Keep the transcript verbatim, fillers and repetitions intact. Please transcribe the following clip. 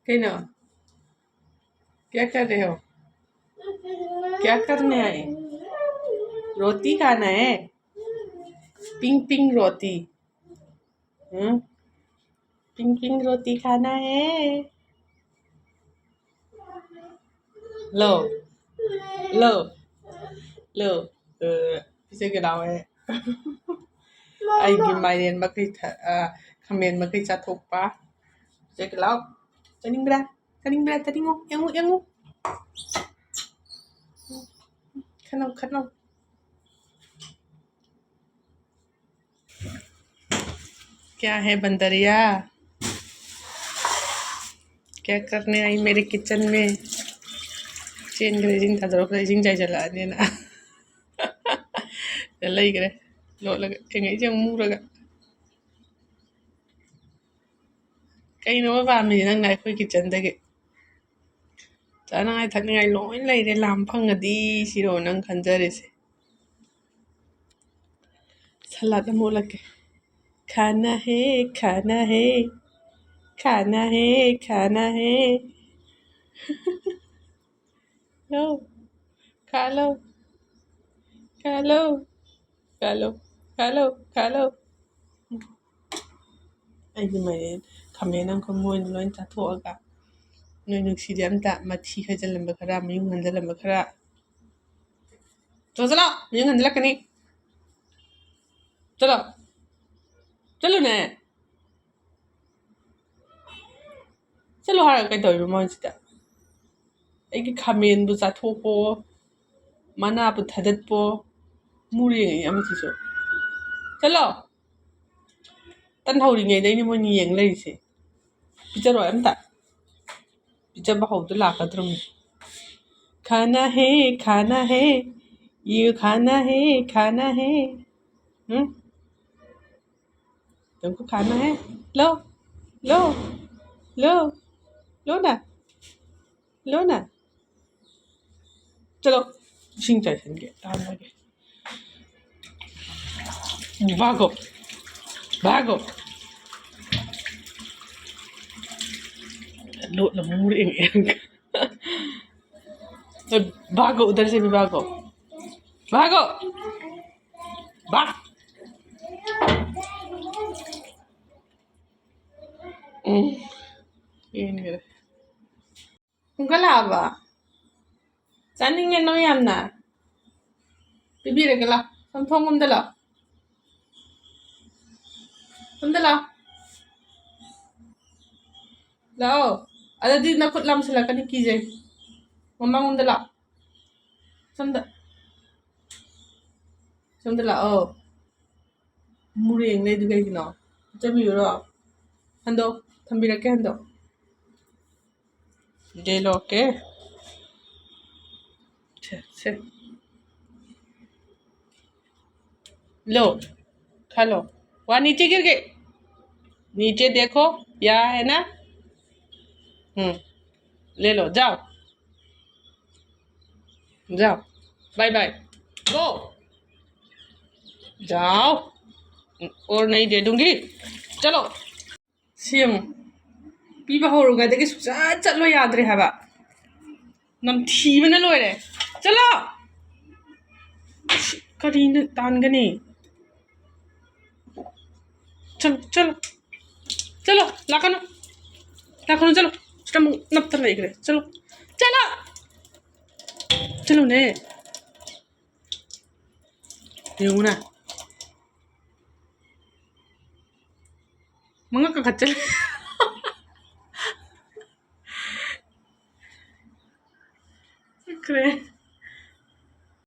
ꯀꯩꯅꯣ? क्या कर रहे हो? क्या करने आए? रोटी खाना है? पिंक पिंक रोटी। हम्म? पिंक पिंक रोटी खाना है? लो, लो, लो꯫ ꯑ, ꯄꯤꯖꯒꯦ ꯂꯥꯛꯑꯣ꯫ ꯑꯩꯒꯤ ꯃꯥꯏꯔꯦꯟ ꯃꯈꯩ ꯊ-, ꯑ, ꯈꯥꯃꯦꯟ ꯃꯈꯩ ꯆꯥꯊꯣꯛꯄ꯫ ꯄꯤꯖꯒꯦ ꯂꯥꯛꯑꯣ꯫ ꯆꯥꯅꯤꯡꯕ꯭ꯔꯥ? ꯆꯥꯅꯤꯡꯕ꯭ꯔꯥ? ꯆꯥꯅꯤꯡꯉꯣ꯫ ꯌꯦꯡꯉꯨ, ꯌꯦꯡꯉꯨ꯫ ꯈꯠꯅꯧ, ꯈꯠꯅꯧ꯫ क्या है बंदरिया? क्या करने आई मेरे किचन में? ꯆꯦꯟꯈ꯭ꯔꯦ, ꯏꯁꯤꯡ ꯊꯥꯗꯣꯔꯛꯄꯗ ꯏꯁꯤꯡ ꯆꯥꯏꯁꯤꯜꯂꯛꯑꯅꯤꯅ꯫ ꯂꯩꯈ꯭ꯔꯦ, ꯂꯣꯠꯂꯒ꯫ ꯊꯦꯡꯉꯛꯏꯁꯦ ꯑꯃꯨꯛ ꯃꯨꯔꯒ꯫ ꯀꯩꯅꯣꯕ ꯄꯥꯝꯃꯤꯁꯦ ꯅꯪꯅ ꯑꯩꯈꯣꯏ ꯀꯤꯠꯆꯟꯗꯒꯤ? ꯆꯥꯅꯉꯥꯏ ꯊꯛꯅꯉꯥꯏ ꯂꯣꯏ ꯂꯩꯔꯦ, ꯂꯥꯝ ꯐꯪꯉꯗꯤ ꯁꯤꯔꯣ ꯅꯪ ꯈꯟꯖꯔꯤꯁꯦ? ꯁꯂꯥꯗ ꯑꯃ ꯑꯣꯠꯂꯛꯀꯦ꯫ खाना है, खाना है, खाना है, खाना है। लो, खा लो, खा लो, खा लो, खा लो, खा लो। ꯑꯩꯒꯤ ꯃꯥꯏꯔꯦꯟ, ꯈꯥꯃꯦꯟ ꯑꯃꯈꯛ ꯃꯣꯏꯅ ꯂꯣꯏ ꯆꯥꯊꯣꯛꯑꯒ, ꯅꯣꯏ ꯅꯨꯡꯁꯤꯗꯦ ꯑꯝꯇ, ꯃꯊꯤ ꯈꯥꯏꯖꯤꯜꯂꯝꯕ ꯈꯔ, ꯃꯌꯨꯡ ꯍꯟꯖꯤꯜꯂꯝꯕ ꯈꯔ꯫ ꯆꯣ ꯆꯠꯂꯣ, ꯃꯌꯨꯡ ꯍꯟꯖꯤꯜꯂꯛꯀꯅꯤ꯫ ꯆꯠꯂꯣ꯫ ꯆꯠꯂꯨꯅꯦ꯫ ꯆꯠꯂꯣ ꯍꯥꯏꯔꯒ ꯀꯩꯗꯧꯔꯤꯕ ꯃꯣꯏꯁꯤꯗ? ꯑꯩꯒꯤ ꯈꯥꯃꯦꯟꯕꯨ ꯆꯥꯊꯣꯛꯄꯣ, ꯃꯅꯥꯕꯨ ꯊꯗꯠꯄꯣ, ꯃꯨꯔꯦꯡꯉꯤ ꯑꯃꯁꯤꯁꯨ꯫ ꯆꯠꯂꯣ꯫ ꯇꯟꯍꯧꯔꯤꯉꯩꯗꯩꯅꯦ ꯃꯣꯏꯅ ꯌꯦꯡ ꯂꯩꯔꯤꯁꯦ꯫ ꯄꯤꯖꯔꯣꯏ ꯑꯝꯇ꯫ ꯄꯤꯖꯕ ꯍꯧꯗ ꯂꯥꯛꯀꯗ꯭ꯔꯕꯅꯤ꯫ खाना है, खाना है, ये खाना है, खाना है। ꯎꯝ? तुमको खाना है? लो, लो, लो, लो ना, लो ना। चलो, ꯏꯁꯤꯡ ꯆꯥꯏꯁꯤꯟꯒꯦ, ꯇꯥꯍꯜꯂꯒꯦ꯫ भागो, भागो। ꯂꯣꯠꯂ ꯃꯨꯔꯦ꯫ भागो, उधर से भी भागो, भागो, भाग। ꯎꯝ, ꯌꯦꯡꯈꯔꯦ꯫ ꯈꯨꯝꯒꯠꯂꯛꯑꯕ? ꯆꯥꯅꯤꯡꯉꯦ ꯅꯣꯏ ꯌꯥꯝꯅ꯫ ꯄꯤꯕꯤꯔꯒꯦ, ꯂꯥꯎ꯫ ꯁꯣꯝ ꯊꯣꯡ ꯂꯣꯝꯗ ꯂꯥꯎ꯫ ꯁꯣꯝꯗ ꯂꯥꯎ꯫ ꯂꯥꯛꯑꯣ꯫ ꯑꯗꯨꯗꯤ ꯅꯈꯨꯠ ꯂꯥꯝꯁꯤꯜꯂꯛꯀꯅꯤ, ꯀꯤꯖꯩ꯫ ꯃꯃꯥꯡꯂꯣꯝꯗ ꯂꯥꯛꯑꯣ꯫ ꯁꯣꯝꯗ꯫ ꯁꯣꯝꯗ ꯂꯥꯛꯑꯣ꯫ ꯃꯨꯔꯦꯡ ꯂꯩꯗꯨ ꯀꯩꯒꯤꯅꯣ? ꯆꯠꯆꯕꯤꯔꯨꯔꯣ꯫ ꯍꯟꯗꯣ, ꯊꯝꯕꯤꯔꯛꯀꯦ, ꯍꯟꯗꯣ꯫ ꯗꯦ ꯂꯣꯛꯀꯦ꯫ ꯁꯦ, ꯁꯦ꯫ लो, खा लो। वहाँ नीचे गिर गए। नीचे देखो, क्या है ना? हम्म, ले लो, जाओ। जाओ, बाय बाय। गो। जाओ। और नहीं दे दूंगी। चलो। ꯁꯤ ꯌꯦꯡꯉꯨ꯫ ꯄꯤꯕ ꯍꯧꯔꯨꯉꯩꯗꯒꯤ ꯁꯨꯡꯆꯠ ꯆꯠꯂꯣ ꯌꯥꯗ꯭ꯔꯦ ꯍꯥꯏꯕ꯫ ꯅꯝꯊꯤꯕꯅ ꯂꯣꯏꯔꯦ꯫ ꯆꯠꯂꯣ! ꯀꯔꯤꯅ ꯇꯥꯟꯒꯅꯤ? ꯆꯠꯂꯣ, ꯆꯠꯂꯣ꯫ ꯆꯠꯂꯣ, ꯂꯥꯛꯀꯅꯨ꯫ ꯂꯥꯛꯀꯅꯨ, ꯆꯠꯂꯣ꯫ ꯁꯤꯗ ꯑꯃꯨꯛ ꯅꯞꯇ ꯂꯩꯈ꯭ꯔꯦ꯫ ꯆꯠꯂꯣ꯫ ꯆꯠꯂꯣ! ꯆꯠꯂꯨꯅꯦ꯫ ꯌꯦꯡꯉꯨꯅꯦ꯫ ꯃꯉꯛ ꯀꯥꯈꯠꯆꯔꯦ꯫ ꯆꯠꯈ꯭ꯔꯦ꯫